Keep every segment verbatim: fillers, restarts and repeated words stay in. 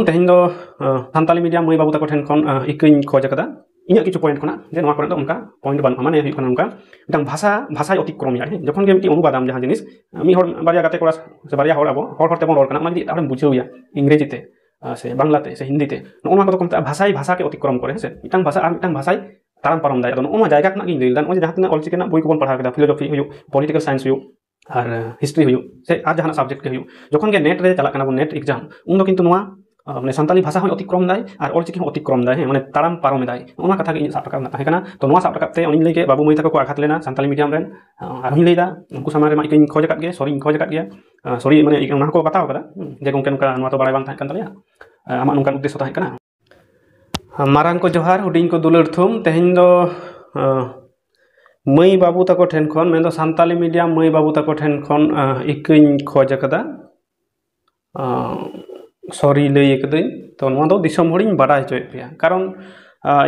ᱛᱮᱦᱮᱧ ᱫᱚ ᱥᱟᱱᱛᱟᱞᱤ ᱢᱤᱰᱤᱭᱟᱢ ᱢᱟᱹᱭ ᱵᱟᱹᱵᱩ ᱛᱟᱠᱚ ᱴᱷᱮᱱ ᱠᱷᱚᱱ ᱤᱠᱟᱹᱧ ᱠᱷᱚᱡ ᱟᱠᱟᱫᱟ ᱤᱧᱟᱹᱜ ᱠᱤᱪᱷᱩ ᱯᱚᱭᱮᱱᱴ ᱠᱷᱚᱱᱟᱜ, ᱡᱮ ᱱᱚᱣᱟ ᱠᱚᱨᱮ ᱫᱚ ᱚᱱᱠᱟ ᱯᱚᱭᱮᱱᱴ ᱵᱟᱹᱱᱩᱜᱼᱟ᱾ ᱢᱟᱱᱮ ᱦᱩᱭᱩᱜ ᱠᱟᱱᱟ ᱱᱚᱝᱠᱟ, ᱢᱤᱫᱴᱟᱝ ᱵᱷᱟᱥᱟ ᱵᱷᱟᱥᱟᱭ ᱚᱛᱤᱠᱨᱚᱢ ᱮᱫᱟ᱾ ᱡᱚᱠᱷᱚᱱ ᱜᱮ ᱢᱤᱫᱴᱤᱡ ᱚᱱᱩᱵᱟᱫᱟᱢ ᱡᱟᱦᱟᱸ ᱡᱤᱱᱤᱥ, ᱢᱤᱫ ᱦᱚᱲ ᱵᱟᱨᱭᱟ ᱜᱟᱛᱮ ᱠᱚᱲᱟ ᱥᱮ ᱵᱟᱨᱭᱟ ᱦᱚᱲ ᱟᱵᱚ ᱦᱚᱲ ᱦᱚᱲ ᱛᱮᱵᱚᱱ ᱨᱚᱲ ᱠᱟᱱᱟ, ᱚᱱᱟ ᱡᱩᱫᱤ ᱮᱴᱟᱜ ᱦᱚᱲᱮᱢ ᱵᱩᱡᱷᱟᱹᱣ ᱮᱭᱟ ᱤᱝᱨᱮᱡᱤ ᱛᱮ ᱥᱮ ᱵᱟᱝᱞᱟ ᱛᱮ ᱥᱮ ᱦᱤᱱᱫᱤ ᱛᱮ, ᱱᱚᱜᱼᱚ ᱱᱚᱣᱟ ᱠᱚᱫᱚ ᱠᱚ ᱢᱮᱛᱟᱜᱼᱟ ᱵᱷᱟᱥᱟᱭ ᱵᱷᱟᱥᱟ ᱠᱮ ᱚᱛᱤᱠᱨᱚᱢ ᱠᱚᱨᱮ, ᱦᱮᱸ ᱥᱮ? ᱢᱤᱫᱴᱟᱝ ᱵᱷᱟᱥᱟ ᱟᱨ ᱢᱤᱫᱴᱟᱝ ᱵᱷᱟᱥᱟᱭ ᱛᱟᱲᱟᱢ ᱯᱟᱨᱚᱢ ᱫᱟᱭ᱾ ᱟᱫᱚ ᱱᱚᱜᱼᱚ ᱱᱚᱣᱟ ᱡᱟᱭᱜᱟ ᱠᱷᱚᱱᱟᱜ ᱜᱤᱧ ᱞᱟᱹᱭ ᱞᱮᱫᱟ, ᱱᱚᱜᱼᱚᱭ ᱡᱟᱦᱟᱸ ᱛᱤᱱᱟᱹᱜ ᱚᱞᱪᱤᱠᱤ ᱨᱮᱱᱟᱜ ᱵᱳᱭ ᱠᱚᱵᱚᱱ ᱯᱟᱲᱦᱟᱣ ᱠᱮᱫᱟ, ᱯᱷᱤᱞᱳᱡᱚᱯᱷᱤ ᱦᱩᱭᱩᱜ, ᱯᱚᱞᱤᱴᱤᱠᱟᱞ ᱥᱟᱭᱮᱱᱥ ᱦᱩᱭᱩᱜ, ᱟᱨ ᱦᱤᱥᱴᱨᱤ ᱦᱩᱭᱩᱜ, ᱥᱮ ᱟᱨ ᱡᱟᱦᱟᱱᱟᱜ ᱥᱟᱵᱡᱮᱠᱴ ᱜᱮ ᱦᱩᱭᱩᱜ, ᱡᱚᱠᱷᱚᱱ ᱜᱮ ᱱᱮᱴ ᱨᱮ ᱪᱟᱞᱟᱜ ᱠᱟᱱᱟ ᱵᱚᱱ, ᱱᱮᱴ ᱮᱠᱡᱟᱢ, ᱩᱱ ᱫᱚ ᱠᱤᱱᱛᱩ ᱱᱚᱣᱟ ᱢᱟᱱᱮ ᱥᱟᱱᱛᱟᱞᱤ ᱵᱷᱟᱥᱟ ᱦᱚᱸᱭ ᱚᱛᱤᱠᱨᱚᱢ ᱫᱟᱭ ᱟᱨ ᱚᱞᱪᱤᱠᱤ ᱦᱚᱸ ᱚᱛᱤᱠᱨᱚᱢ ᱫᱟᱭ, ᱦᱮᱸ, ᱢᱟᱱᱮ ᱛᱟᱲᱟᱢ ᱯᱟᱨᱚᱢ ᱮᱫᱟᱭ᱾ ᱚᱱᱟ ᱠᱟᱛᱷᱟ ᱜᱮ ᱤᱧᱟᱹᱜ ᱥᱟᱵ ᱨᱟᱠᱟᱵ ᱨᱮᱱᱟᱜ ᱛᱟᱦᱮᱸ ᱠᱟᱱᱟ᱾ ᱛᱚ ᱱᱚᱣᱟ ᱥᱟᱵ ᱨᱟᱠᱟᱵ ᱛᱮ ᱚᱱᱮᱧ ᱞᱟᱹᱭ ᱠᱮᱫ, ᱵᱟᱹᱵᱩ ᱢᱟᱹᱭ ᱛᱟᱠᱚ ᱠᱚ ᱟᱜᱷᱟᱛ ᱞᱮᱱᱟ ᱥᱟᱱᱛᱟᱞᱤ ᱢᱤᱰᱤᱭᱟᱢ ᱨᱮᱱ, ᱟᱨᱦᱚᱸᱧ ᱞᱟᱹᱭᱫᱟ, ᱩᱱᱠᱩ ᱥᱟᱢᱟᱝ ᱨᱮ ᱢᱟ ᱤᱠᱟᱹᱧ ᱠᱷᱚᱡ ᱟᱠᱟᱫ ᱜᱮᱭᱟ, ᱥᱚᱨᱤᱧ ᱠᱷᱚᱡ ᱟᱠᱟᱫ ᱜᱮᱭᱟ, ᱥᱚᱨᱤ ᱢᱟᱱᱮ ᱚᱱᱟ ᱦᱚᱸᱠᱚ ᱵᱟᱛᱟᱣ ᱠᱟᱫᱟ, ᱦᱩᱸ, ᱡᱮ ᱜᱚᱢᱠᱮ ᱱᱚᱝᱠᱟ ᱱᱚᱣᱟ ᱛᱚ ᱵᱟᱲᱟᱭ ᱵᱟᱝ ᱛᱟᱦᱮᱸ ᱠᱟᱱ ᱛᱟᱞᱮᱭᱟ, ᱟᱢᱟᱜ ᱱᱚᱝᱠᱟᱱ ᱩᱫᱽᱫᱮᱥᱥᱚ ᱛᱟᱦᱮᱸ ᱠᱟᱱᱟ᱾ ᱢᱟᱨᱟᱝ ᱠᱚ ᱡᱚᱦᱟᱨ, ᱦᱩᱰᱤᱧ ᱠᱚ ᱫᱩᱞᱟᱹᱲ ᱛᱷᱩᱢ᱾ ᱛᱮᱦᱮᱧ ᱫᱚ ᱢᱟᱹᱭ ᱵᱟᱹᱵᱩ ᱛᱟᱠᱚ ᱴᱷᱮᱱ ᱠᱷᱚᱱ, ᱢᱮᱱᱫᱚ ᱥᱟᱱᱛᱟᱞᱤ ᱢᱤᱰᱤᱭᱟᱢ ᱢᱟᱹᱭ ᱵᱟᱹᱵᱩ ᱛᱟᱠᱚ ᱴᱷᱮᱱ ᱠᱷᱚᱱ ᱤᱠᱟᱹᱧ ᱠᱷᱚᱡ ᱟᱠᱟᱫᱟ᱾ ᱥᱚᱨᱤ ᱞᱟᱹᱭ ᱟᱠᱟᱫᱟᱹᱧ᱾ ᱛᱚ ᱱᱚᱣᱟ ᱫᱚ ᱫᱤᱥᱚᱢ ᱦᱚᱲᱤᱧ ᱵᱟᱰᱟᱭ ᱦᱚᱪᱚᱭᱮᱫ ᱯᱮᱭᱟ, ᱠᱟᱨᱚᱱ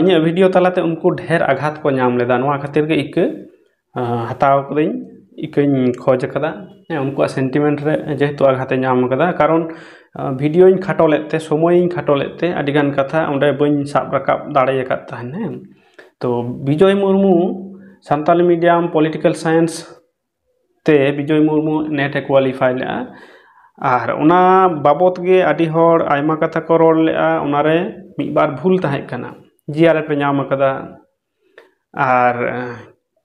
ᱤᱧᱟᱹᱜ ᱵᱷᱤᱰᱤᱭᱳ ᱛᱟᱞᱟᱛᱮ ᱩᱱᱠᱩ ᱰᱷᱮᱨ ᱟᱜᱷᱟᱛ ᱠᱚ ᱧᱟᱢ ᱞᱮᱫᱟ, ᱱᱚᱣᱟ ᱠᱷᱟᱹᱛᱤᱨ ᱜᱮ ᱤᱠᱟᱹ ᱦᱟᱛᱟᱣ ᱠᱟᱹᱫᱟᱹᱧ, ᱤᱠᱟᱹᱧ ᱠᱷᱚᱡᱽ ᱟᱠᱟᱫᱟ᱾ ᱦᱮᱸ, ᱩᱱᱠᱩᱣᱟᱜ ᱥᱮᱱᱴᱤᱢᱮᱱᱴ ᱨᱮ ᱡᱮᱦᱮᱛᱩ ᱟᱜᱷᱟᱛᱮ ᱧᱟᱢ ᱟᱠᱟᱫᱟ, ᱠᱟᱨᱚᱱ ᱵᱷᱤᱰᱤᱭᱳᱧ ᱠᱷᱟᱴᱚ ᱞᱮᱫ ᱛᱮ, ᱥᱚᱢᱚᱭᱤᱧ ᱠᱷᱟᱴᱚ ᱞᱮᱫ ᱛᱮ ᱟᱹᱰᱤᱜᱟᱱ ᱠᱟᱛᱷᱟ ᱚᱸᱰᱮ ᱵᱟᱹᱧ ᱥᱟᱵ ᱨᱟᱠᱟᱵ ᱫᱟᱲᱮ ᱟᱠᱟᱫ ᱛᱟᱦᱮᱱ᱾ ᱦᱮᱸ, ᱛᱚ Bijoy Murmu Santali medium political science ᱛᱮ ᱵᱤᱡᱚᱭ ᱢᱩᱨᱢᱩ ᱱᱮᱴ ᱮ ᱠᱳᱣᱟᱞᱤᱯᱷᱟᱭ ᱞᱮᱫᱼᱟ᱾ ᱟᱨ ᱚᱱᱟ ᱵᱟᱵᱚᱛ ᱜᱮ ᱟᱹᱰᱤ ᱦᱚᱲ ᱟᱭᱢᱟ ᱠᱟᱛᱷᱟ ᱠᱚ ᱨᱚᱲ ᱞᱮᱫᱼᱟ, ᱚᱱᱟᱨᱮ ᱢᱤᱫ ᱵᱟᱨ ᱵᱷᱩᱞ ᱛᱟᱦᱮᱸ ᱠᱟᱱᱟ᱾ ᱡᱤ ᱟᱨ ᱮᱯᱷ ᱮ ᱧᱟᱢ ᱟᱠᱟᱫᱟ, ᱟᱨ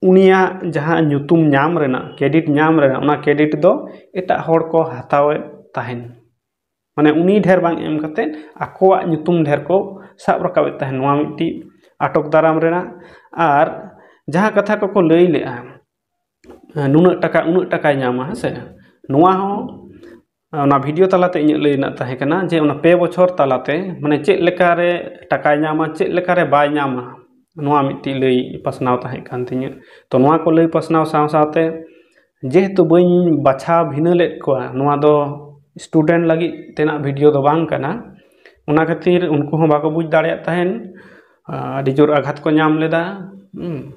ᱩᱱᱤᱭᱟᱜ ᱡᱟᱦᱟᱸ ᱧᱩᱛᱩᱢ ᱧᱟᱢ ᱨᱮᱱᱟᱜ, ᱠᱨᱮᱰᱤᱴ ᱧᱟᱢ ᱨᱮᱱᱟᱜ, ᱚᱱᱟ ᱠᱨᱮᱰᱤᱴ ᱫᱚ ᱮᱴᱟᱜ ᱦᱚᱲ ᱠᱚ ᱦᱟᱛᱟᱣᱮᱫ ᱛᱟᱦᱮᱱ᱾ ᱢᱟᱱᱮ ᱩᱱᱤ ᱰᱷᱮᱨ ᱵᱟᱝ ᱮᱢ ᱠᱟᱛᱮ ᱟᱠᱚᱣᱟᱜ ᱧᱩᱛᱩᱢ ᱰᱷᱮᱨ ᱠᱚ ᱥᱟᱵ ᱨᱟᱠᱟᱵᱮᱫ ᱛᱟᱦᱮᱱ᱾ ᱱᱚᱣᱟ ᱢᱤᱫᱴᱤᱡ ᱟᱴᱚᱠ ᱫᱟᱨᱟᱢ ᱨᱮᱱᱟᱜ᱾ ᱟᱨ ᱡᱟᱦᱟᱸ ᱠᱟᱛᱷᱟ ᱠᱚᱠᱚ ᱞᱟᱹᱭ ᱞᱮᱜᱼᱟ, ᱱᱩᱱᱟᱹᱜ ᱴᱟᱠᱟ, ᱩᱱᱟᱹᱜ ᱴᱟᱠᱟᱭ ᱧᱟᱢᱟ, ᱦᱮᱸ ᱥᱮ, ᱱᱚᱣᱟ ᱦᱚᱸ ᱚᱱᱟ ᱵᱷᱤᱰᱤᱭᱳ ᱛᱟᱞᱟᱛᱮ ᱤᱧᱟᱹᱜ ᱞᱟᱹᱭ ᱨᱮᱱᱟᱜ ᱛᱟᱦᱮᱸ ᱠᱟᱱᱟ ᱡᱮ ᱚᱱᱟ ᱯᱮ ᱵᱚᱪᱷᱚᱨ ᱛᱟᱞᱟᱛᱮ ᱢᱟᱱᱮ ᱪᱮᱫ ᱞᱮᱠᱟᱨᱮ ᱴᱟᱠᱟᱭ ᱧᱟᱢᱟ, ᱪᱮᱫ ᱞᱮᱠᱟᱨᱮ ᱵᱟᱭ ᱧᱟᱢᱟ, ᱱᱚᱣᱟ ᱢᱤᱫᱴᱤᱡ ᱞᱟᱹᱭ ᱯᱟᱥᱱᱟᱣ ᱛᱟᱦᱮᱸ ᱠᱟᱱ ᱛᱤᱧᱟᱹ᱾ ᱛᱚ ᱱᱚᱣᱟ ᱠᱚ ᱞᱟᱹᱭ ᱯᱟᱥᱱᱟᱣ ᱥᱟᱶ ᱥᱟᱶᱛᱮ ᱡᱮᱦᱮᱛᱩ ᱵᱟᱹᱧ ᱵᱟᱪᱷᱟᱣ ᱵᱷᱤᱱᱟᱹ ᱞᱮᱫ ᱠᱚᱣᱟ, ᱱᱚᱣᱟ ᱫᱚ ᱥᱴᱩᱰᱮᱱᱴ ᱞᱟᱹᱜᱤᱫ ᱛᱮᱱᱟᱜ ᱵᱷᱤᱰᱤᱭᱳ ᱫᱚ ᱵᱟᱝ ᱠᱟᱱᱟ, ᱚᱱᱟ ᱠᱷᱟᱹᱛᱤᱨ ᱩᱱᱠᱩ ᱦᱚᱸ ᱵᱟᱠᱚ ᱵᱩᱡᱽ ᱫᱟᱲᱮᱭᱟᱜ ᱛᱟᱦᱮᱱ, ᱟᱹᱰᱤ ᱡᱳᱨ ᱟᱜᱷᱟᱛ ᱠᱚ ᱧᱟᱢ ᱞᱮᱫᱟ᱾ ᱦᱩᱸ᱾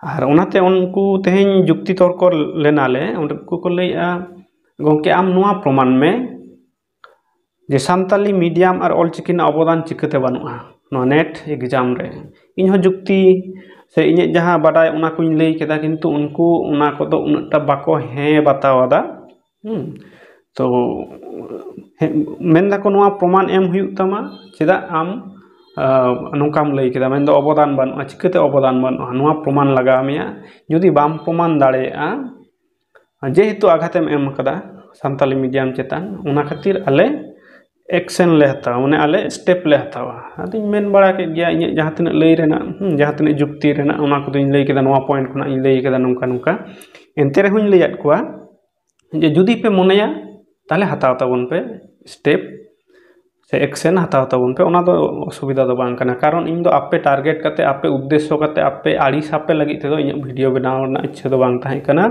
ᱟᱨ ᱚᱱᱟᱛᱮ ᱩᱱᱠᱩ ᱛᱮᱦᱮᱧ ᱡᱩᱠᱛᱤ ᱛᱚᱨᱠᱚ ᱞᱮᱱᱟᱞᱮ, ᱚᱸᱰᱮ ᱩᱱᱠᱩ ᱠᱚ ᱞᱟᱹᱭᱮᱜᱼᱟ, "ᱜᱚᱢᱠᱮ, ᱟᱢ ᱱᱚᱣᱟ ᱯᱨᱚᱢᱟᱱ ᱢᱮ, ᱡᱮ ᱥᱟᱱᱛᱟᱞᱤ ᱢᱤᱰᱤᱭᱟᱢ ᱟᱨ ᱚᱞᱪᱤᱠᱤ ᱨᱮᱱᱟᱜ ᱚᱵᱚᱫᱟᱱ ᱪᱤᱠᱟᱹᱛᱮ ᱵᱟᱹᱱᱩᱜᱼᱟ ᱱᱚᱣᱟ ᱱᱮᱴ ᱮᱠᱡᱟᱢ ᱨᱮ᱾ ᱤᱧᱦᱚᱸ ᱡᱩᱠᱛᱤ ᱥᱮ ᱤᱧᱟᱹᱜ ᱡᱟᱦᱟᱸ ᱵᱟᱰᱟᱭ, ᱚᱱᱟ ᱠᱚᱧ ᱞᱟᱹᱭ ᱠᱮᱫᱟ, ᱠᱤᱱᱛᱩ ᱩᱱᱠᱩ ᱚᱱᱟ ᱠᱚᱫᱚ ᱩᱱᱟᱹᱜᱴᱟ ᱵᱟᱠᱚ ᱦᱮᱸ ᱵᱟᱛᱟᱣ ᱟᱫᱟ᱾ ᱦᱩᱸ᱾ ᱛᱚ ᱦᱮᱸ, ᱢᱮᱱ ᱫᱟᱠᱚ ᱱᱚᱣᱟ ᱯᱨᱚᱢᱟᱱ ᱮᱢ ᱦᱩᱭᱩᱜ ᱛᱟᱢᱟ, ᱪᱮᱫᱟᱜ ᱟᱢ ᱟᱸ, ᱱᱚᱝᱠᱟᱢ ᱞᱟᱹᱭ ᱠᱮᱫᱟ, ᱢᱮᱱᱫᱚ ᱚᱵᱚᱫᱟᱱ ᱵᱟᱹᱱᱩᱜᱼᱟ᱾ ᱪᱤᱠᱟᱹᱛᱮ ᱚᱵᱚᱫᱟᱱ ᱵᱟᱹᱱᱩᱜᱼᱟ? ᱱᱚᱣᱟ ᱯᱨᱚᱢᱟᱱ ᱞᱟᱜᱟᱣ ᱢᱮᱭᱟ᱾ ᱡᱩᱫᱤ ᱵᱟᱢ ᱯᱨᱚᱢᱟᱱ ᱫᱟᱲᱮᱭᱟᱜᱼᱟ, ᱡᱮᱦᱮᱛᱩ ᱟᱜᱷᱟᱛᱮᱢ ᱮᱢ ᱠᱟᱫᱟ ᱥᱟᱱᱛᱟᱞᱤ ᱢᱤᱰᱤᱭᱟᱢ ᱪᱮᱛᱟᱱ, ᱚᱱᱟ ᱠᱷᱟᱹᱛᱤᱨ ᱟᱞᱮ ᱮᱠᱥᱮᱱ ᱞᱮ ᱦᱟᱛᱟᱣᱟ, ᱢᱟᱱᱮ ᱟᱞᱮ ᱥᱴᱮᱯ ᱞᱮ ᱦᱟᱛᱟᱣᱟ᱾ ᱟᱫᱚᱧ ᱢᱮᱱ ᱵᱟᱲᱟ ᱠᱮᱫ ᱜᱮᱭᱟ ᱤᱧᱟᱹᱜ ᱡᱟᱦᱟᱸ ᱛᱤᱱᱟᱹᱜ ᱞᱟᱹᱭ ᱨᱮᱱᱟᱜ, ᱦᱩᱸ, ᱡᱟᱦᱟᱸ ᱛᱤᱱᱟᱹᱜ ᱡᱩᱠᱛᱤ ᱨᱮᱱᱟᱜ, ᱚᱱᱟ ᱠᱚᱫᱚᱧ ᱞᱟᱹᱭ ᱠᱮᱫᱟ, ᱱᱚᱣᱟ ᱯᱚᱭᱮᱱᱴ ᱠᱷᱚᱱᱟᱜ ᱤᱧ ᱞᱟᱹᱭ ᱠᱮᱫᱟ ᱱᱚᱝᱠᱟ ᱱᱚᱝᱠᱟ᱾ ᱮᱱᱛᱮ ᱨᱮᱦᱚᱸᱧ ᱞᱟᱹᱭᱟᱫ ᱠᱚᱣᱟ ᱡᱮ ᱡᱩᱫᱤ ᱯᱮ ᱢᱚᱱᱮᱭᱟ, ᱛᱟᱦᱚᱞᱮ ᱦᱟᱛᱟᱣ ᱛᱟᱵᱚᱱ ᱯᱮ ᱥᱴᱮᱯ ᱥᱮ ᱮᱠᱥᱮᱱ ᱦᱟᱛᱟᱣ ᱛᱟᱵᱚᱱ ᱯᱮ, ᱚᱱᱟ ᱫᱚ ᱚᱥᱩᱵᱤᱫᱷᱟ ᱫᱚ ᱵᱟᱝ ᱠᱟᱱᱟ᱾ ᱠᱟᱨᱚᱱ ᱤᱧ ᱫᱚ ᱟᱯᱮ ᱴᱟᱨᱜᱮᱴ ᱠᱟᱛᱮ, ᱟᱯᱮ ᱩᱫᱽᱫᱮᱥᱥᱚ ᱠᱟᱛᱮ, ᱟᱯᱮ ᱟᱹᱲᱤᱥ ᱟᱯᱮ ᱞᱟᱹᱜᱤᱫ ᱛᱮᱫᱚ ᱤᱧᱟᱹᱜ ᱵᱷᱤᱰᱤᱭᱳ ᱵᱮᱱᱟᱣ ᱨᱮᱱᱟᱜ ᱤᱪᱪᱷᱟᱹ ᱫᱚ ᱵᱟᱝ ᱛᱟᱦᱮᱸ ᱠᱟᱱᱟ,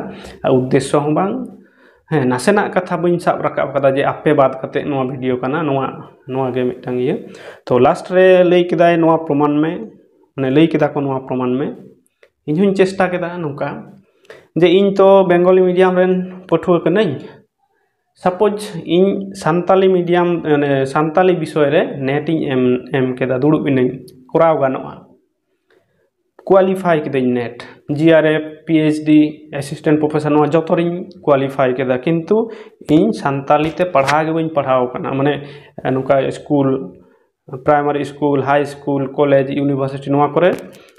ᱟᱨ ᱩᱫᱽᱫᱮᱥᱥᱚ ᱦᱚᱸ ᱵᱟᱝ᱾ ᱦᱮᱸ, ᱱᱟᱥᱮᱱᱟᱜ ᱠᱟᱛᱷᱟ ᱵᱟᱹᱧ ᱥᱟᱵ ᱨᱟᱠᱟᱵ ᱠᱟᱫᱟ ᱡᱮ ᱟᱯᱮ ᱵᱟᱫ ᱠᱟᱛᱮ ᱱᱚᱣᱟ ᱵᱷᱤᱰᱤᱭᱳ ᱠᱟᱱᱟ, ᱱᱚᱣᱟ, ᱱᱚᱣᱟ ᱜᱮ ᱢᱤᱫᱴᱟᱝ ᱤᱭᱟᱹ᱾ ᱛᱚ ᱞᱟᱥᱴ ᱨᱮ ᱞᱟᱹᱭ ᱠᱮᱫᱟᱭ, "ᱱᱚᱣᱟ ᱯᱨᱚᱢᱟᱱ ᱢᱮ", ᱢᱟᱱᱮ ᱞᱟᱹᱭ ᱠᱮᱫᱟ ᱠᱚ, "ᱱᱚᱣᱟ ᱯᱨᱚᱢᱟᱱ ᱢᱮ᱾" ᱤᱧ ᱦᱚᱸᱧ ᱪᱮᱥᱴᱟ ᱠᱮᱫᱟ ᱱᱚᱝᱠᱟ ᱡᱮ ᱤᱧ ᱛᱚ ᱵᱮᱝᱜᱚᱞᱤ ᱢᱤᱰᱤᱭᱟᱢ ᱨᱮᱱ ᱯᱟᱹᱴᱷᱩᱣᱟᱹ ᱠᱟᱹᱱᱟᱹᱧ, ᱥᱟᱯᱳᱡᱽ ᱤᱧ ᱥᱟᱱᱛᱟᱞᱤ ᱢᱤᱰᱤᱭᱟᱢ, ᱢᱟᱱᱮ ᱥᱟᱱᱛᱟᱞᱤ ᱵᱤᱥᱚᱭ ᱨᱮ ᱱᱮᱴ ᱤᱧ ᱮᱢ, ᱮᱢ ᱠᱮᱫᱟ, ᱫᱩᱲᱩᱵ ᱮᱱᱟᱹᱧ, ᱠᱚᱨᱟᱣ ᱜᱟᱱᱚᱜᱼᱟ, ᱠᱳᱣᱟᱞᱤᱯᱷᱟᱭ ᱠᱤᱫᱟᱹᱧ NET, J R F, P H D, assistant professor, ᱱᱚᱣᱟ ᱡᱚᱛᱚ ᱨᱤᱧ ᱠᱳᱣᱟᱞᱤᱯᱷᱟᱭ ᱠᱮᱫᱟ, ᱠᱤᱱᱛᱩ ᱤᱧ ᱥᱟᱱᱛᱟᱞᱤ ᱛᱮ ᱯᱟᱲᱦᱟᱣ ᱜᱮ ᱵᱟᱹᱧ ᱯᱟᱲᱦᱟᱣ ᱠᱟᱱᱟ, ᱢᱟᱱᱮ ᱱᱚᱝᱠᱟ ᱥᱠᱩᱞ, ᱯᱨᱟᱭᱢᱟᱨᱤ ᱥᱠᱩᱞ, ᱦᱟᱭ ᱥᱠᱩᱞ, ᱠᱚᱞᱮᱡᱽ, ᱤᱭᱩᱱᱤᱵᱷᱟᱨᱥᱤᱴᱤ, ᱱᱚᱣᱟ ᱠᱚᱨᱮ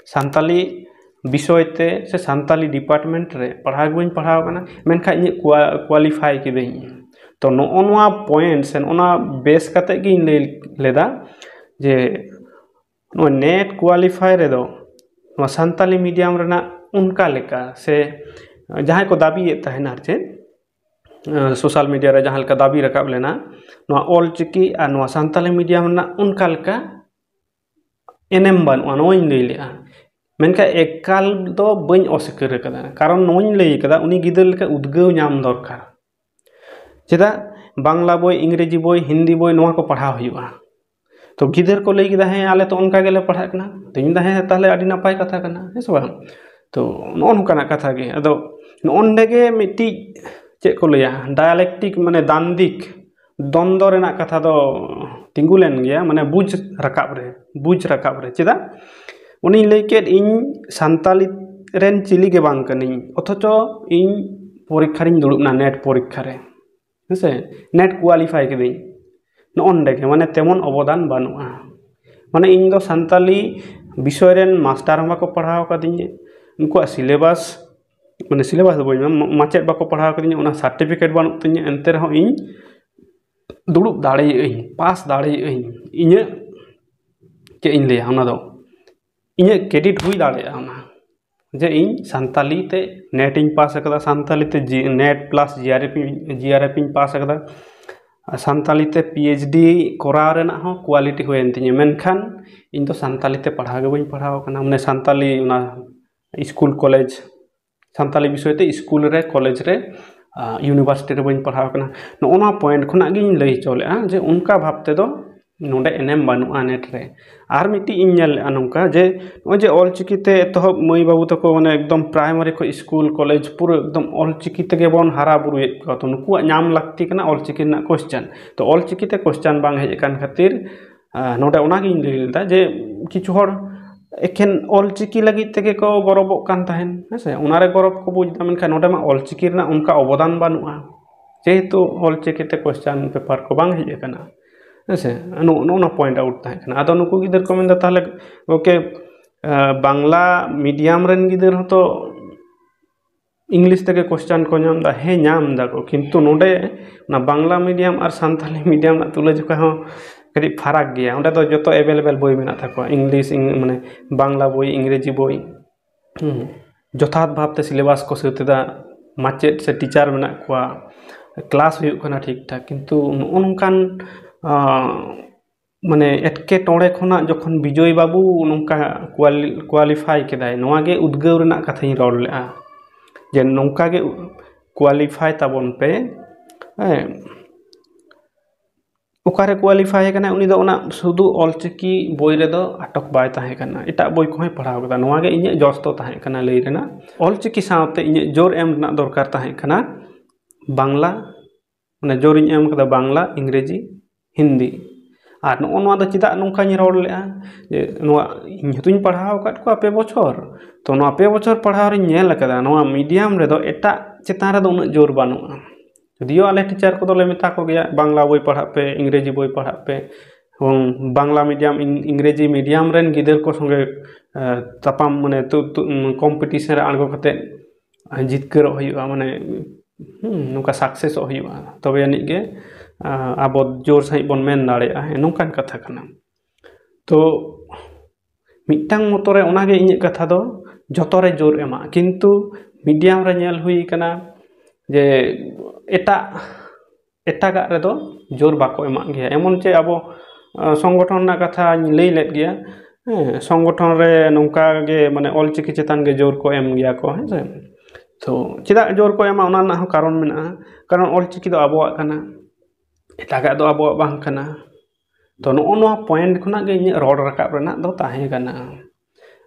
ᱥᱟᱱᱛᱟᱞᱤ ᱵᱤᱥᱚᱭ ᱛᱮ ᱥᱮ ᱥᱟᱱᱛᱟᱞᱤ ᱰᱤᱯᱟᱨᱴᱢᱮᱱᱴ ᱨᱮ ᱯᱟᱲᱦᱟᱣ ᱜᱮ ᱵᱟᱹᱧ ᱯᱟᱲᱦᱟᱣ ᱠᱟᱱᱟ, ᱢᱮᱱᱠᱷᱟᱱ ᱤᱧᱟᱹᱜ ᱠᱳᱣᱟ-, ᱠᱳᱣᱟᱞᱤᱯᱷᱟᱭ ᱠᱤᱫᱟᱹᱧ᱾ ᱛᱚ ᱱᱚᱜᱼᱚ ᱱᱚᱣᱟ ᱯᱚᱭᱮᱱᱴ ᱥᱮ ᱱᱚᱜᱼᱚ ᱱᱚᱣᱟ ᱵᱮᱥ ᱠᱟᱛᱮᱫ ᱜᱤᱧ ᱞᱟᱹᱭ ᱞᱮᱫᱟ ᱡᱮ ᱱᱚᱜᱼᱚᱭ ᱱᱮᱴ ᱠᱳᱣᱟᱞᱤᱯᱷᱟᱭ ᱨᱮᱫᱚ ᱱᱚᱣᱟ ᱥᱟᱱᱛᱟᱞᱤ ᱢᱤᱰᱤᱭᱟᱢ ᱨᱮᱱᱟᱜ ᱚᱱᱠᱟ ᱞᱮᱠᱟ ᱥᱮ ᱡᱟᱦᱟᱸᱭ ᱠᱚ ᱫᱟᱹᱵᱤᱭᱮᱫ ᱛᱟᱦᱮᱱᱟ ᱟᱨ ᱪᱮᱫ, ᱥᱳᱥᱟᱞ ᱢᱤᱰᱤᱭᱟ ᱨᱮ ᱡᱟᱦᱟᱸ ᱞᱮᱠᱟ ᱫᱟᱹᱵᱤ ᱨᱟᱠᱟᱵ ᱞᱮᱱᱟ, ᱱᱚᱣᱟ ᱚᱞ ᱪᱤᱠᱤ ᱟᱨ ᱱᱚᱣᱟ ᱥᱟᱱᱛᱟᱞᱤ ᱢᱤᱰᱤᱭᱟᱢ ᱨᱮᱱᱟᱜ ᱚᱱᱠᱟ ᱞᱮᱠᱟ ᱮᱱᱮᱢ ᱵᱟᱹᱱᱩᱜᱼᱟ, ᱱᱚᱣᱟᱧ ᱞᱟᱹᱭ ᱞᱮᱜᱼᱟ᱾ ᱢᱮᱱᱠᱷᱟᱱ ᱮᱠᱟᱞ ᱫᱚ ᱵᱟᱹᱧ ᱚᱥᱤᱠᱟᱹᱨ ᱟᱠᱟᱫᱟ, ᱠᱟᱨᱚᱱ ᱱᱚᱣᱟᱧ ᱞᱟᱹᱭ ᱟᱠᱟᱫᱟ, ᱩᱱᱤ ᱜᱤᱫᱟᱹᱨ ᱞᱮᱠᱟ ᱩᱫᱽᱜᱟᱹᱣ ᱧᱟᱢ ᱫᱚᱨᱠᱟᱨ᱾ ᱪᱮᱫᱟᱜ ᱵᱟᱝᱞᱟ ᱵᱳᱭ, ᱤᱝᱨᱮᱡᱤ ᱵᱳᱭ, ᱦᱤᱱᱫᱤ ᱵᱳᱭ, ᱱᱚᱣᱟ ᱠᱚ ᱯᱟᱲᱦᱟᱣ ᱦᱩᱭᱩᱜᱼᱟ? ᱛᱚ ᱜᱤᱫᱟᱹᱨ ᱠᱚ ᱞᱟᱹᱭ ᱠᱮᱫᱟ, "ᱦᱮᱸ, ᱟᱞᱮ ᱛᱚ ᱚᱱᱠᱟ ᱜᱮᱞᱮ ᱯᱟᱲᱦᱟᱜ ᱠᱟᱱᱟ᱾" ᱛᱚᱧ ᱢᱮᱱᱫᱟ, "ᱦᱮᱸ, ᱛᱟᱦᱚᱞᱮ ᱟᱹᱰᱤ ᱱᱟᱯᱟᱭ ᱠᱟᱛᱷᱟ ᱠᱟᱱᱟ, ᱦᱮᱸ ᱥᱮ ᱵᱟᱝ?" ᱛᱚ ᱱᱚᱜᱼᱚ ᱱᱚᱝᱠᱟᱱᱟᱜ ᱠᱟᱛᱷᱟ ᱜᱮ᱾ ᱟᱫᱚ ᱱᱚᱜᱼᱚ ᱱᱚᱰᱮ ᱜᱮ ᱢᱤᱫᱴᱤᱡ, ᱪᱮᱫ ᱠᱚ ᱞᱟᱹᱭᱟ, ᱰᱟᱭᱟᱞᱮᱠᱴᱤᱠ, ᱢᱟᱱᱮ ᱫᱟᱱᱫᱤᱠ, ᱫᱚᱱᱫᱚ ᱨᱮᱱᱟᱜ ᱠᱟᱛᱷᱟ ᱫᱚ ᱛᱤᱸᱜᱩ ᱞᱮᱱ ᱜᱮᱭᱟ, ᱢᱟᱱᱮ ᱵᱩᱡᱽ ᱨᱟᱠᱟᱵ ᱨᱮ, ᱵᱩᱡᱽ ᱨᱟᱠᱟᱵ ᱨᱮ᱾ ᱪᱮᱫᱟᱜ? ᱩᱱᱤᱧ ᱞᱟᱹᱭ ᱠᱮᱫ, ᱤᱧ ᱥᱟᱱᱛᱟᱞᱤ ᱨᱮᱱ ᱪᱤᱞᱤ ᱜᱮ ᱵᱟᱝ ᱠᱟᱹᱱᱟᱹᱧ, ᱚᱛᱷᱚᱪᱚ ᱤᱧ ᱯᱚᱨᱤᱠᱠᱷᱟ ᱨᱤᱧ ᱫᱩᱲᱩᱵ ᱮᱱᱟ, ᱱᱮᱴ ᱯᱚᱨᱤᱠᱠᱷᱟ ᱨᱮ, ᱦᱮᱸᱥᱮ, ᱱᱮᱴ ᱠᱳᱣᱟᱞᱤᱯᱷᱟᱭ ᱠᱤᱫᱟᱹᱧ᱾ ᱱᱚᱜᱼᱚ ᱱᱚᱰᱮ ᱜᱮ ᱢᱟᱱᱮ ᱛᱮᱢᱚᱱ ᱚᱵᱚᱫᱟᱱ ᱵᱟᱹᱱᱩᱜᱼᱟ᱾ ᱢᱟᱱᱮ ᱤᱧ ᱫᱚ ᱥᱟᱱᱛᱟᱞᱤ ᱵᱤᱥᱚᱭ ᱨᱮᱱ ᱢᱟᱥᱴᱟᱨ ᱦᱚᱸ ᱵᱟᱠᱚ ᱯᱟᱲᱦᱟᱣ ᱟᱠᱟᱫᱤᱧᱟ, ᱩᱱᱠᱩᱣᱟᱜ ᱥᱤᱞᱮᱵᱟᱥ, ᱢᱟᱱᱮ ᱥᱤᱞᱮᱵᱟᱥ ᱫᱚ ᱵᱟᱹᱧ ᱢᱮᱱᱟ, ᱢᱟᱪᱮᱫ ᱵᱟᱠᱚ ᱯᱟᱲᱦᱟᱣ ᱟᱠᱟᱫᱤᱧᱟ, ᱚᱱᱟ ᱥᱟᱨᱴᱤᱯᱷᱤᱠᱮᱴ ᱵᱟᱹᱱᱩᱜ ᱛᱤᱧᱟ, ᱮᱱᱛᱮ ᱨᱮᱦᱚᱸ ᱤᱧ ᱫᱩᱲᱩᱵ ᱫᱟᱲᱮᱭᱟᱜ ᱟᱹᱧ, ᱯᱟᱥ ᱫᱟᱲᱮᱭᱟᱜ ᱟᱹᱧ᱾ ᱤᱧᱟᱹᱜ ᱪᱮᱫ ᱤᱧ ᱞᱟᱹᱭᱟ, ᱚᱱᱟ ᱫᱚ ᱤᱧᱟᱹᱜ ᱠᱨᱮᱰᱤᱴ ᱦᱩᱭ ᱫᱟᱲᱮᱭᱟᱜᱼᱟ ᱚᱱᱟ, ᱡᱮ ᱤᱧ ᱥᱟᱱᱛᱟᱞᱤ ᱛᱮ ᱱᱮᱴ ᱤᱧ ᱯᱟᱥ ᱟᱠᱟᱫᱟ, ᱥᱟᱱᱛᱟᱞᱤ ᱛᱮ ᱡᱤ ᱱᱮᱴ ᱯᱞᱟᱥ ᱡᱤ ᱟᱨ ᱮᱯᱷ ᱤᱧ, ᱡᱤ ᱟᱨ ᱮᱯᱷ ᱤᱧ ᱯᱟᱥ ᱟᱠᱟᱫᱟ, ᱟᱨ ᱥᱟᱱᱛᱟᱞᱤ ᱛᱮ ᱯᱤ ᱮᱭᱤᱪ ᱰᱤ ᱠᱚᱨᱟᱣ ᱨᱮᱱᱟᱜ ᱦᱚᱸ ᱠᱳᱣᱟᱞᱤᱴᱤ ᱦᱩᱭᱮᱱ ᱛᱤᱧᱟᱹ, ᱢᱮᱱᱠᱷᱟᱱ ᱤᱧ ᱫᱚ ᱥᱟᱱᱛᱟᱞᱤ ᱛᱮ ᱯᱟᱲᱦᱟᱣ ᱜᱮ ᱵᱟᱹᱧ ᱯᱟᱲᱦᱟᱣ ᱟᱠᱟᱱᱟ, ᱢᱟᱱᱮ ᱥᱟᱱᱛᱟᱞᱤ ᱚᱱᱟ ᱥᱠᱩᱞ ᱠᱚᱞᱮᱡᱽ, ᱥᱟᱱᱛᱟᱞᱤ ᱵᱤᱥᱚᱭ ᱛᱮ ᱥᱠᱩᱞ ᱨᱮ, ᱠᱚᱞᱮᱡᱽ ᱨᱮ, ᱟᱨ ᱤᱭᱩᱱᱤᱵᱷᱟᱨᱥᱤᱴᱤ ᱨᱮ ᱵᱟᱹᱧ ᱯᱟᱲᱦᱟᱣ ᱟᱠᱟᱱᱟ᱾ ᱱᱚᱜᱼᱚ ᱱᱚᱣᱟ ᱯᱚᱭᱮᱱᱴ ᱠᱷᱚᱱᱟᱜ ᱜᱤᱧ ᱞᱟᱹᱭ ᱦᱚᱪᱚ ᱞᱮᱫᱼᱟ ᱡᱮ ᱚᱱᱠᱟ ᱵᱷᱟᱵᱽ ᱛᱮᱫᱚ ᱱᱚᱰᱮ ᱮᱱᱮᱢ ᱵᱟᱹᱱᱩᱜᱼᱟ ᱱᱮᱴ ᱨᱮ᱾ ᱟᱨ ᱢᱤᱫᱴᱤᱡ ᱤᱧ ᱧᱮᱞ ᱞᱮᱫᱼᱟ ᱱᱚᱝᱠᱟ ᱡᱮ ᱱᱚᱜᱼᱚᱭ ᱡᱮ ᱚᱞ ᱪᱤᱠᱤ ᱛᱮ ᱮᱛᱚᱦᱚᱵ ᱢᱟᱹᱭ ᱵᱟᱹᱵᱩ ᱛᱟᱠᱚ ᱢᱟᱱᱮ ᱮᱠᱫᱚᱢ ᱯᱨᱟᱭᱢᱟᱨᱤ ᱠᱷᱚᱱ ᱥᱠᱩᱞ ᱠᱚᱞᱮᱡᱽ ᱯᱩᱨᱟᱹ ᱮᱠᱫᱚᱢ ᱚᱞ ᱪᱤᱠᱤ ᱛᱮᱜᱮ ᱵᱚᱱ ᱦᱟᱨᱟ ᱵᱩᱨᱩᱭᱮᱫ ᱠᱚᱣᱟ, ᱛᱚ ᱱᱩᱠᱩᱣᱟᱜ ᱧᱟᱢ ᱞᱟᱹᱠᱛᱤ ᱠᱟᱱᱟ ᱚᱞ ᱪᱤᱠᱤ ᱨᱮᱱᱟᱜ ᱠᱚᱥᱪᱟᱱ᱾ ᱛᱚ ᱚᱞ ᱪᱤᱠᱤ ᱛᱮ ᱠᱚᱥᱪᱟᱱ ᱵᱟᱝ ᱦᱮᱡ ᱟᱠᱟᱱ ᱠᱷᱟᱹᱛᱤᱨ, ᱟᱸ, ᱱᱚᱰᱮ ᱚᱱᱟᱜᱤᱧ ᱞᱟᱹᱭ ᱞᱮᱫᱟ ᱡᱮ ᱠᱤᱪᱷᱩ ᱦᱚᱲ ᱮᱠᱷᱮᱱ ᱚᱞ ᱪᱤᱠᱤ ᱞᱟᱹᱜᱤᱫ ᱛᱮᱜᱮ ᱠᱚ ᱜᱚᱨᱚᱵᱚᱜ ᱠᱟᱱ ᱛᱟᱦᱮᱱ, ᱦᱮᱸ ᱥᱮ, ᱚᱱᱟᱨᱮ ᱜᱚᱨᱚᱵᱽ ᱠᱚ ᱵᱩᱡᱽ ᱮᱫᱟ, ᱢᱮᱱᱠᱷᱟᱱ ᱱᱚᱰᱮ ᱢᱟ ᱚᱞ ᱪᱤᱠᱤ ᱨᱮᱱᱟᱜ ᱚᱱᱠᱟ ᱚᱵᱚᱫᱟᱱ ᱵᱟᱹᱱᱩᱜᱼᱟ, ᱡᱮᱦᱮᱛᱩ ᱚᱞ ᱪᱤᱠᱤ ᱛᱮ ᱠᱚᱥᱪᱟᱱ ᱯᱮᱯᱟᱨ ᱠᱚ ᱵᱟᱝ ᱦᱮᱡ ᱟᱠᱟᱱᱟ, ᱦᱮᱸ ᱥᱮ, ᱱᱚᱜᱼᱚ ᱱᱚᱜᱼᱚ ᱱᱚᱣᱟ ᱯᱚᱭᱮᱱᱴ ᱟᱣᱩᱴ ᱛᱟᱦᱮᱸ ᱠᱟᱱᱟ᱾ ᱟᱫᱚ ᱱᱩᱠᱩ ᱜᱤᱫᱟᱹᱨ ᱠᱚ ᱢᱮᱱᱫᱟ, ᱛᱟᱦᱚᱞᱮ ᱜᱚᱢᱠᱮ, ᱟᱸ, ᱵᱟᱝᱞᱟ ᱢᱤᱰᱤᱭᱟᱢ ᱨᱮᱱ ᱜᱤᱫᱟᱹᱨ ᱦᱚᱸᱛᱚ ᱤᱝᱞᱤᱥ ᱛᱮᱜᱮ ᱠᱚᱥᱪᱟᱱ ᱠᱚ ᱧᱟᱢ ᱮᱫᱟ᱾ ᱦᱮᱸ, ᱧᱟᱢ ᱮᱫᱟ ᱠᱚ, ᱠᱤᱱᱛᱩ ᱱᱚᱰᱮ ᱚᱱᱟ ᱵᱟᱝᱞᱟ ᱢᱤᱰᱤᱭᱟᱢ ᱟᱨ ᱥᱟᱱᱛᱟᱞᱤ ᱢᱤᱰᱤᱭᱟᱢ ᱨᱮᱱᱟᱜ ᱛᱩᱞᱟᱹᱡᱚᱠᱷᱟ ᱦᱚᱸ ᱠᱟᱹᱴᱤᱡ ᱯᱷᱟᱨᱟᱠ ᱜᱮᱭᱟ᱾ ᱚᱸᱰᱮ ᱫᱚ ᱡᱚᱛᱚ ᱮᱵᱮᱞᱮᱵᱮᱞ ᱵᱳᱭ ᱢᱮᱱᱟᱜ ᱛᱟᱠᱚᱣᱟ, ᱤᱝᱞᱤᱥ, ᱤᱝ-, ᱢᱟᱱᱮ ᱵᱟᱝᱞᱟ ᱵᱳᱭ, ᱤᱝᱨᱮᱡᱤ ᱵᱳᱭ, ᱦᱩᱸ, ᱡᱚᱛᱷᱟᱛ ᱵᱷᱟᱵᱽᱛᱮ ᱥᱤᱞᱮᱵᱟᱥ ᱠᱚ ᱥᱟᱹᱛ ᱮᱫᱟ, ᱢᱟᱪᱮᱫ ᱥᱮ ᱴᱤᱪᱟᱨ ᱢᱮᱱᱟᱜ ᱠᱚᱣᱟ, ᱠᱞᱟᱥ ᱦᱩᱭᱩᱜ ᱠᱟᱱᱟ ᱴᱷᱤᱠ ᱴᱷᱟᱠ, ᱠᱤᱱᱛᱩ ᱱᱚᱜᱼᱚ ᱱᱚᱝᱠᱟᱱ, ᱟᱸ, ᱢᱟᱱᱮ ᱮᱴᱠᱮᱴᱚᱬᱮ ᱠᱷᱚᱱᱟᱜ ᱡᱚᱠᱷᱚᱱ ᱵᱤᱡᱚᱭ ᱵᱟᱹᱵᱩ ᱱᱚᱝᱠᱟ ᱠᱳᱣᱟᱞᱤ-, ᱠᱳᱣᱟᱞᱤᱯᱷᱟᱭ ᱠᱮᱫᱟᱭ, ᱱᱚᱣᱟ ᱜᱮ ᱩᱫᱽᱜᱟᱹᱣ ᱨᱮᱱᱟᱜ ᱠᱟᱛᱷᱟᱧ ᱨᱚᱲ ᱞᱮᱫᱼᱟ, ᱡᱮ ᱱᱚᱝᱠᱟ ᱜᱮ ᱠᱳᱣᱟᱞᱤᱯᱷᱟᱭ ᱛᱟᱵᱚᱱ ᱯᱮ, ᱦᱮᱸ᱾ ᱚᱠᱟᱨᱮ ᱠᱳᱣᱟᱞᱤᱯᱷᱟᱭ ᱟᱠᱟᱱᱟᱭ ᱩᱱᱤ ᱫᱚ? ᱚᱱᱟ ᱥᱩᱫᱷᱩ ᱚᱞᱪᱤᱠᱤ ᱵᱳᱭ ᱨᱮᱫᱚ ᱟᱴᱚᱠ ᱵᱟᱭ ᱛᱟᱦᱮᱸ ᱠᱟᱱᱟ, ᱮᱴᱟᱜ ᱵᱳᱭ ᱠᱚᱦᱚᱸᱭ ᱯᱟᱲᱦᱟᱣ ᱠᱟᱫᱟ᱾ ᱱᱚᱣᱟ ᱜᱮ ᱤᱧᱟᱹᱜ ᱡᱚᱥ ᱫᱚ ᱛᱟᱦᱮᱸ ᱠᱟᱱᱟ ᱞᱟᱹᱭ ᱨᱮᱱᱟᱜ᱾ ᱚᱞᱪᱤᱠᱤ ᱥᱟᱶᱛᱮ ᱤᱧᱟᱹᱜ ᱡᱳᱨ ᱮᱢ ᱨᱮᱱᱟᱜ ᱫᱚᱨᱠᱟᱨ ᱛᱟᱦᱮᱸ ᱠᱟᱱᱟ ᱵᱟᱝᱞᱟ ᱢᱟᱱᱮ ᱡᱳᱨᱤᱧ ᱮᱢ ᱠᱟᱫᱟ ᱵᱟᱝᱞᱟ, ᱤᱝᱨᱮᱡᱤ, ᱦᱤᱱᱫᱤ᱾ ᱟᱨ ᱱᱚᱜᱼᱚ ᱱᱚᱣᱟ ᱫᱚ ᱪᱮᱫᱟᱜ ᱱᱚᱝᱠᱟᱧ ᱨᱚᱲ ᱞᱮᱜᱼᱟ? ᱡᱮ ᱱᱚᱣᱟ ᱤᱧ ᱦᱚᱸᱛᱚᱧ ᱯᱟᱲᱦᱟᱣ ᱟᱠᱟᱫ ᱠᱚᱣᱟ ᱯᱮ ᱵᱚᱪᱷᱚᱨ᱾ ᱛᱚ ᱱᱚᱣᱟ ᱯᱮ ᱵᱚᱪᱷᱚᱨ ᱯᱟᱲᱦᱟᱣ ᱨᱤᱧ ᱧᱮᱞ ᱟᱠᱟᱫᱟ, ᱱᱚᱣᱟ ᱢᱤᱰᱤᱭᱟᱢ ᱨᱮᱫᱚ ᱮᱴᱟᱜ ᱪᱮᱛᱟᱱ ᱨᱮᱫᱚ ᱩᱱᱟᱹᱜ ᱡᱳᱨ ᱵᱟᱹᱱᱩᱜᱼᱟ᱾ ᱡᱩᱫᱤᱭᱳ ᱟᱞᱮ ᱴᱤᱪᱟᱨ ᱠᱚᱫᱚᱞᱮ ᱢᱮᱛᱟ ᱠᱚᱜᱮᱭᱟ, ᱵᱟᱝᱞᱟ ᱵᱳᱭ ᱯᱟᱲᱦᱟᱜ ᱯᱮ, ᱤᱝᱨᱮᱡᱤ ᱵᱳᱭ ᱯᱟᱲᱦᱟᱜ ᱯᱮ, ᱮᱵᱚᱝ ᱵᱟᱝᱞᱟ ᱢᱤᱰᱤᱭᱟᱢ, ᱤᱝ-, ᱤᱝᱨᱮᱡᱤ ᱢᱤᱰᱤᱭᱟᱢ ᱨᱮᱱ ᱜᱤᱫᱟᱹᱨ ᱠᱚ ᱥᱚᱸᱜᱮ, ᱮ, ᱛᱟᱯᱟᱢ, ᱢᱟᱱᱮ ᱛᱩ-, ᱛᱩ-, ᱩᱢ, ᱠᱚᱢᱯᱤᱴᱤᱥᱮᱱ ᱨᱮ ᱟᱬᱜᱚ ᱠᱟᱛᱮ ᱡᱤᱛᱠᱟᱹᱨᱚᱜ ᱦᱩᱭᱩᱜᱼᱟ, ᱢᱟᱱᱮ, ᱦᱩᱸ, ᱱᱚᱝᱠᱟ ᱥᱟᱠᱥᱮᱥᱚᱜ ᱦᱩᱭᱩᱜᱼᱟ, ᱛᱚᱵᱮ ᱟᱹᱱᱤᱡ ᱜᱮ, ᱟ, ᱟᱵᱚ ᱡᱳᱨ ᱥᱟᱺᱦᱤᱡ ᱵᱚᱱ ᱢᱮᱱ ᱫᱟᱲᱮᱭᱟᱜᱼᱟ᱾ ᱦᱮᱸ, ᱱᱚᱝᱠᱟᱱ ᱠᱟᱛᱷᱟ ᱠᱟᱱᱟ᱾ ᱛᱚ ᱢᱤᱫᱴᱟᱝ ᱢᱚᱛᱚ ᱨᱮ ᱚᱱᱟᱜᱮ ᱤᱧᱟᱹᱜ ᱠᱟᱛᱷᱟ ᱫᱚ, ᱡᱚᱛᱚ ᱨᱮ ᱡᱳᱨ ᱮᱢᱟᱜ, ᱠᱤᱱᱛᱩ ᱢᱤᱰᱤᱭᱟᱢ ᱨᱮ ᱧᱮᱞ ᱦᱩᱭ ᱠᱟᱱᱟ ᱡᱮ ᱮᱴᱟᱜ, ᱮᱴᱟᱜᱟᱜ ᱨᱮᱫᱚ ᱡᱳᱨ ᱵᱟᱠᱚ ᱮᱢᱟᱜ ᱜᱮᱭᱟ᱾ ᱮᱢᱚᱱ ᱪᱮ ᱟᱵᱚ, ᱟ, ᱥᱚᱝᱜᱚᱴᱷᱚᱱ ᱨᱮᱱᱟᱜ ᱠᱟᱛᱷᱟᱧ ᱞᱟᱹᱭ ᱞᱮᱫ ᱜᱮᱭᱟ᱾ ᱦᱮᱸ, ᱥᱚᱝᱜᱚᱴᱷᱚᱱ ᱨᱮ ᱱᱚᱝᱠᱟ ᱜᱮ, ᱢᱟᱱᱮ, ᱚᱞᱪᱤᱠᱤ ᱪᱮᱛᱟᱱ ᱜᱮ ᱡᱳᱨ ᱠᱚ ᱮᱢ ᱜᱮᱭᱟ ᱠᱚ, ᱦᱮᱸ ᱥᱮ᱾ ᱛᱚ ᱪᱮᱫᱟᱜ ᱡᱳᱨ ᱠᱚ ᱮᱢᱟ, ᱚᱱᱟ ᱨᱮᱱᱟᱜ ᱦᱚᱸ ᱠᱟᱨᱚᱱ ᱢᱮᱱᱟᱜᱼᱟ᱾ ᱠᱟᱨᱚᱱ ᱚᱞᱪᱤᱠᱤ ᱫᱚ ᱟᱵᱚᱣᱟᱜ ᱠᱟᱱᱟ, ᱮᱴᱟᱜᱟᱜ ᱫᱚ ᱟᱵᱚᱣᱟᱜ ᱵᱟᱝ ᱠᱟᱱᱟ᱾ ᱛᱚ ᱱᱚᱜᱼᱚ ᱱᱚᱣᱟ ᱯᱚᱭᱮᱱᱴ ᱠᱷᱚᱱᱟᱜ ᱜᱮ ᱤᱧᱟᱹᱜ ᱨᱚᱲ ᱨᱟᱠᱟᱵ ᱨᱮᱱᱟᱜ ᱫᱚ ᱛᱟᱦᱮᱸ ᱠᱟᱱᱟ᱾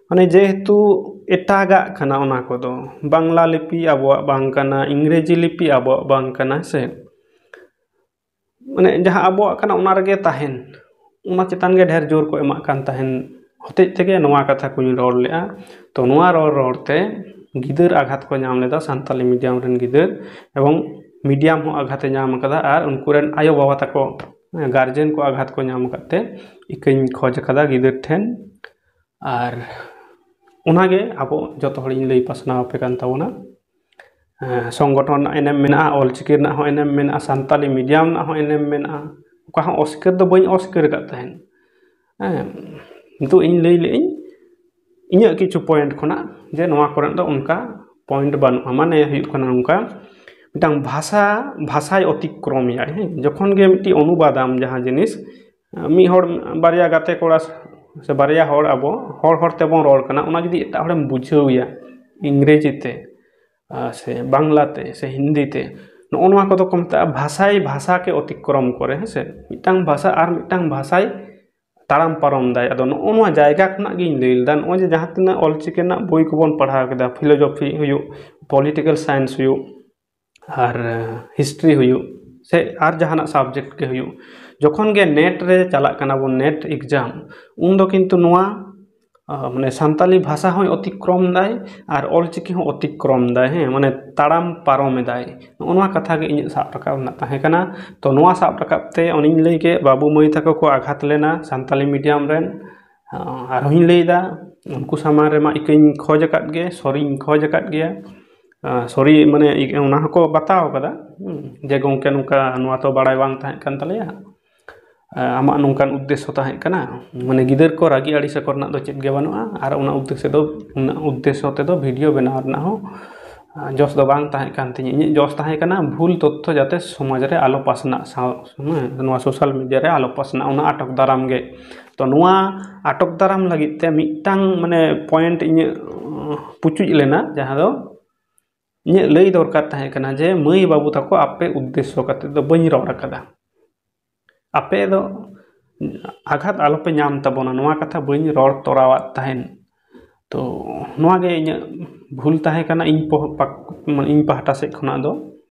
ᱢᱟᱱᱮ ᱡᱮᱦᱮᱛᱩ ᱮᱴᱟᱜᱟᱜ ᱠᱟᱱᱟ ᱚᱱᱟ ᱠᱚᱫᱚ, ᱵᱟᱝᱞᱟ ᱞᱤᱯᱤ ᱟᱵᱚᱣᱟᱜ ᱵᱟᱝ ᱠᱟᱱᱟ, ᱤᱝᱨᱮᱡᱤ ᱞᱤᱯᱤ ᱟᱵᱚᱣᱟᱜ ᱵᱟᱝ ᱠᱟᱱᱟ, ᱥᱮ ᱢᱟᱱᱮ ᱡᱟᱦᱟᱸ ᱟᱵᱚᱣᱟᱜ ᱠᱟᱱᱟ ᱚᱱᱟ ᱨᱮᱜᱮ ᱛᱟᱦᱮᱱ, ᱚᱱᱟ ᱪᱮᱛᱟᱱ ᱜᱮ ᱰᱷᱮᱨ ᱡᱳᱨ ᱠᱚ ᱮᱢᱟᱜ ᱠᱟᱱ ᱛᱟᱦᱮᱱ ᱦᱚᱛᱮᱡ ᱛᱮᱜᱮ ᱱᱚᱣᱟ ᱠᱟᱛᱷᱟ ᱠᱚᱧ ᱨᱚᱲ ᱞᱮᱜᱼᱟ᱾ ᱛᱚ ᱱᱚᱣᱟ ᱨᱚᱲ ᱨᱚᱲ ᱛᱮ ᱜᱤᱫᱟᱹᱨ ᱟᱜᱷᱟᱛ ᱠᱚ ᱧᱟᱢ ᱞᱮᱫᱟ, ᱥᱟᱱᱛᱟᱞᱤ ᱢᱤᱰᱤᱭᱟᱢ ᱨᱮᱱ ᱜᱤᱫᱟᱹᱨ, ᱮᱵᱚᱝ ᱢᱤᱰᱤᱭᱟᱢ ᱦᱚᱸ ᱟᱜᱷᱟᱛ ᱮ ᱧᱟᱢ ᱠᱟᱫᱟ, ᱟᱨ ᱩᱱᱠᱩ ᱨᱮᱱ ᱟᱭᱳ ᱵᱟᱵᱟ ᱛᱟᱠᱚ, ᱜᱟᱨᱡᱮᱱ ᱠᱚ ᱟᱜᱷᱟᱛ ᱠᱚ ᱧᱟᱢ ᱟᱠᱟᱫ ᱛᱮ ᱤᱠᱟᱹᱧ ᱠᱷᱚᱡ ᱟᱠᱟᱫᱟ ᱜᱤᱫᱟᱹᱨ ᱴᱷᱮᱱ᱾ ᱟᱨ ᱚᱱᱟᱜᱮ ᱟᱵᱚ ᱡᱚᱛᱚ ᱦᱚᱲᱤᱧ ᱞᱟᱹᱭ ᱯᱟᱥᱱᱟᱣ ᱟᱯᱮ ᱠᱟᱱ ᱛᱟᱵᱚᱱᱟ᱾ ᱦᱮᱸ, ᱥᱚᱝᱜᱚᱴᱷᱚᱱ ᱨᱮᱱᱟᱜ ᱮᱱᱮᱢ ᱢᱮᱱᱟᱜᱼᱟ, ᱚᱞᱪᱤᱠᱤ ᱨᱮᱱᱟᱜ ᱦᱚᱸ ᱮᱱᱮᱢ ᱢᱮᱱᱟᱜᱼᱟ, ᱥᱟᱱᱛᱟᱞᱤ ᱢᱤᱰᱤᱭᱟᱢ ᱨᱮᱱᱟᱜ ᱦᱚᱸ ᱮᱱᱮᱢ ᱢᱮᱱᱟᱜᱼᱟ᱾ ᱚᱠᱟ ᱦᱚᱸ ᱚᱥᱤᱠᱟᱹᱨ ᱫᱚ ᱵᱟᱹᱧ ᱚᱥᱤᱠᱟᱹᱨ ᱟᱠᱟᱫ ᱛᱟᱦᱮᱸᱫ᱾ ᱦᱮᱸ, ᱱᱤᱛᱚᱜ ᱤᱧ ᱞᱟᱹᱭ ᱞᱮᱜᱼᱟᱹᱧ ᱤᱧᱟᱹᱜ ᱠᱤᱪᱷᱩ ᱯᱚᱭᱮᱱᱴ ᱠᱷᱚᱱᱟᱜ, ᱡᱮ ᱱᱚᱣᱟ ᱠᱚᱨᱮ ᱫᱚ ᱚᱱᱠᱟ ᱯᱚᱭᱮᱱᱴ ᱵᱟᱹᱱᱩᱜᱼᱟ᱾ ᱢᱟᱱᱮ ᱦᱩᱭᱩᱜ ᱠᱟᱱᱟ ᱱᱚᱝᱠᱟ, ᱢᱤᱫᱴᱟᱝ ᱵᱷᱟᱥᱟ, ᱵᱷᱟᱥᱟᱭ ᱚᱛᱤᱠᱨᱚᱢᱮᱭᱟᱭ᱾ ᱦᱮᱸ, ᱡᱚᱠᱷᱚᱱ ᱜᱮ ᱢᱤᱫᱴᱤᱡ ᱚᱱᱩᱵᱟᱫᱟᱢ ᱡᱟᱦᱟᱸ ᱡᱤᱱᱤᱥ, ᱢᱤᱫ ᱦᱚᱲ, ᱵᱟᱨᱭᱟ ᱜᱟᱛᱮ ᱠᱚᱲᱟ ᱥᱮ ᱵᱟᱨᱭᱟ ᱦᱚᱲ, ᱟᱵᱚ ᱦᱚᱲ ᱦᱚᱲ ᱛᱮᱵᱚᱱ ᱨᱚᱲ ᱠᱟᱱᱟ, ᱚᱱᱟ ᱡᱩᱫᱤ ᱮᱴᱟᱜ ᱦᱚᱲᱮᱢ ᱵᱩᱡᱷᱟᱹᱣ ᱮᱭᱟ ᱤᱝᱨᱮᱡᱤ ᱛᱮ, ᱟᱨ ᱥᱮ ᱵᱟᱝᱞᱟ ᱛᱮ, ᱥᱮ ᱦᱤᱱᱫᱤ ᱛᱮ, ᱱᱚᱜᱼᱚ ᱱᱚᱣᱟ ᱠᱚᱫᱚ ᱠᱚ ᱢᱮᱛᱟᱜᱼᱟ ᱵᱷᱟᱥᱟᱭ ᱵᱷᱟᱥᱟ ᱠᱮ ᱚᱛᱤᱠᱨᱚᱢ ᱠᱚᱨᱮ, ᱦᱮᱸ ᱥᱮ? ᱢᱤᱫᱴᱟᱝ ᱵᱷᱟᱥᱟ ᱟᱨ ᱢᱤᱫᱴᱟᱝ ᱵᱷᱟᱥᱟᱭ ᱛᱟᱲᱟᱢ ᱯᱟᱨᱚᱢ ᱫᱟᱭ᱾ ᱟᱫᱚ ᱱᱚᱜᱼᱚ ᱱᱚᱣᱟ ᱡᱟᱭᱜᱟ ᱠᱷᱚᱱᱟᱜ ᱜᱤᱧ ᱞᱟᱹᱭ ᱞᱮᱫᱟ, ᱱᱚᱜᱼᱚᱭ ᱡᱮ ᱡᱟᱦᱟᱸ ᱛᱤᱱᱟᱹᱜ ᱚᱞᱪᱤᱠᱤ ᱨᱮᱱᱟᱜ ᱵᱳᱭ ᱠᱚᱵᱚᱱ ᱯᱟᱲᱦᱟᱣ ᱠᱮᱫᱟ, ᱯᱷᱤᱞᱳᱡᱚᱯᱷᱤ ᱦᱩᱭᱩᱜ, ᱯᱚᱞᱤᱴᱤᱠᱮᱞ ᱥᱟᱭᱮᱱᱥ ᱦᱩᱭᱩᱜ, ᱟᱨ ᱦᱤᱥᱴᱨᱤ ᱦᱩᱭᱩᱜ, ᱥᱮ ᱟᱨ ᱡᱟᱦᱟᱱᱟᱜ subject ᱜᱮ ᱦᱩᱭᱩᱜ, ᱡᱚᱠᱷᱚᱱ ᱜᱮ NET ᱨᱮ ᱪᱟᱞᱟᱜ ᱠᱟᱱᱟ ᱵᱚᱱ, NET exam, ᱩᱱ ᱫᱚ ᱠᱤᱱᱛᱩ ᱱᱚᱣᱟ ᱟᱸ, ᱢᱟᱱᱮ ᱥᱟᱱᱛᱟᱞᱤ ᱵᱷᱟᱥᱟ ᱦᱚᱸᱭ ᱚᱛᱤᱠᱨᱚᱢ ᱫᱟᱭ ᱟᱨ ᱚᱞᱪᱤᱠᱤ ᱦᱚᱸ ᱚᱛᱤᱠᱨᱚᱢ ᱫᱟᱭ, ᱦᱮᱸ, ᱢᱟᱱᱮ ᱛᱟᱲᱟᱢ ᱯᱟᱨᱚᱢ ᱮᱫᱟᱭ᱾ ᱱᱚᱜᱼᱚ ᱱᱚᱣᱟ ᱠᱟᱛᱷᱟ ᱜᱮ ᱤᱧᱟᱹᱜ ᱥᱟᱵ ᱨᱟᱠᱟᱵ ᱨᱮᱱᱟᱜ ᱛᱟᱦᱮᱸ ᱠᱟᱱᱟ᱾ ᱛᱚ, ᱱᱚᱣᱟ ᱥᱟᱵ ᱨᱟᱠᱟᱵ ᱛᱮ ᱚᱱᱮᱧ ᱞᱟᱹᱭ ᱠᱮᱫ, ᱵᱟᱹᱵᱩ ᱢᱟᱹᱭ ᱛᱟᱠᱚ ᱠᱚ ᱟᱜᱷᱟᱛ ᱞᱮᱱᱟ ᱥᱟᱱᱛᱟᱞᱤ medium ᱨᱮᱱ᱾ ᱟᱸ, ᱟᱨᱦᱚᱸᱧ ᱞᱟᱹᱭᱫᱟ, ᱩᱱᱠᱩ ᱥᱟᱢᱟᱝ ᱨᱮᱢᱟ ᱤᱠᱟᱹᱧ ᱠᱷᱚᱡᱽ ᱟᱠᱟᱫ ᱜᱮ, sorryᱧ ᱠᱷᱚᱡᱽ ᱟᱠᱟᱫ ᱜᱮᱭᱟ᱾ ᱟᱸ, sorry, ᱢᱟᱱᱮ, ᱤ-, ᱚᱱᱟ ᱦᱚᱸᱠᱚ ᱵᱟᱛᱟᱣ ᱠᱟᱫᱟ, ᱦᱩᱸ, ᱡᱮ, "ᱜᱚᱢᱠᱮ, ᱱᱚᱝᱠᱟ, ᱱᱚᱣᱟ ᱛᱚ ᱵᱟᱲᱟᱭ ᱵᱟᱝ ᱛᱟᱦᱮᱸ ᱠᱟᱱ ᱛᱟᱞᱮᱭᱟ, ᱟᱢᱟᱜ ᱱᱚᱝᱠᱟᱱ ᱩᱫᱽᱫᱮᱥᱥᱚ ᱛᱟᱦᱮᱸ ᱠᱟᱱᱟ", ᱢᱟᱱᱮ, ᱜᱤᱫᱟᱹᱨ ᱠᱚ ᱨᱟᱹᱜᱤ ᱟᱹᱲᱤᱥ ᱟᱠᱚ ᱨᱮᱱᱟᱜ ᱫᱚ ᱪᱮᱫ ᱜᱮ ᱵᱟᱹᱱᱩᱜᱼᱟ᱾ ᱟᱨ ᱚᱱᱟ ᱩᱫᱽᱫᱮᱥᱥᱚ ᱫᱚ, ᱚᱱᱟ ᱩᱫᱽᱫᱮᱥᱥᱚ ᱛᱮᱫᱚ video ᱵᱮᱱᱟᱣ ᱨᱮᱱᱟᱜ ᱦᱚᱸ, ᱟᱸ, ᱡᱚᱥ ᱫᱚ ᱵᱟᱝ ᱛᱟᱦᱮᱸ ᱠᱟᱱ ᱛᱤᱧᱟᱹ᱾ ᱤᱧᱟᱹᱜ ᱡᱚᱥ ᱛᱟᱦᱮᱸ ᱠᱟᱱᱟ ᱵᱷᱩᱞ ᱛᱚᱛᱛᱷᱚ ᱡᱟᱛᱮ ᱥᱚᱢᱟᱡᱽ ᱨᱮ ᱟᱞᱚ ᱯᱟᱥᱱᱟᱜ, ᱥᱟᱶ, ᱦᱮᱸ, ᱱᱚᱣᱟ social media ᱨᱮ ᱟᱞᱚ ᱯᱟᱥᱱᱟᱜ, ᱚᱱᱟ ᱟᱴᱚᱠ ᱫᱟᱨᱟᱢ ᱜᱮ᱾ ᱛᱚ, ᱱᱚᱣᱟ ᱟᱴᱚᱠ ᱫᱟᱨᱟᱢ ᱞᱟᱹᱜᱤᱫ ᱛᱮ ᱢᱤᱫᱴᱟᱝ, ᱢᱟᱱᱮ, point ᱤᱧᱟᱹᱜ, ᱩᱸ, ᱯᱩᱪᱩᱡ ᱞᱮᱱᱟ, ᱡᱟᱦᱟᱸ ᱫᱚ ᱤᱧᱟᱹᱜ ᱞᱟᱹᱭ ᱫᱚᱨᱠᱟᱨ ᱛᱟᱦᱮᱸ ᱠᱟᱱᱟ ᱡᱮ, ᱢᱟᱹᱭ ᱵᱟᱹᱵᱩ ᱛᱟᱠᱚ, ᱟᱯᱮ ᱩᱫᱽᱫᱮᱥᱥᱚ ᱠᱟᱛᱮ ᱫᱚ ᱵᱟᱹᱧ ᱨᱚᱲ ᱟᱠᱟᱫᱟ, ᱟᱯᱮ ᱫᱚ ᱟᱜᱷᱟᱛ ᱟᱞᱚᱯᱮ ᱧᱟᱢ ᱛᱟᱵᱚᱱᱟ, ᱱᱚᱣᱟ ᱠᱟᱛᱷᱟ ᱵᱟᱹᱧ ᱨᱚᱲ ᱛᱚᱨᱟᱣᱟᱫ ᱛᱟᱦᱮᱸᱱ᱾ ᱛᱚ, ᱱᱚᱣᱟ ᱜᱮ ᱤᱧᱟᱹᱜ ᱵᱷᱩᱞ ᱛᱟᱦᱮᱸ ᱠᱟᱱᱟ ᱤᱧ ᱯᱚᱦ-, ᱯᱟᱠ-, ᱢᱟᱱᱮ, ᱤᱧ ᱯᱟᱦᱴᱟ ᱥᱮᱫ ᱠᱷᱚᱱᱟᱜ ᱫᱚ᱾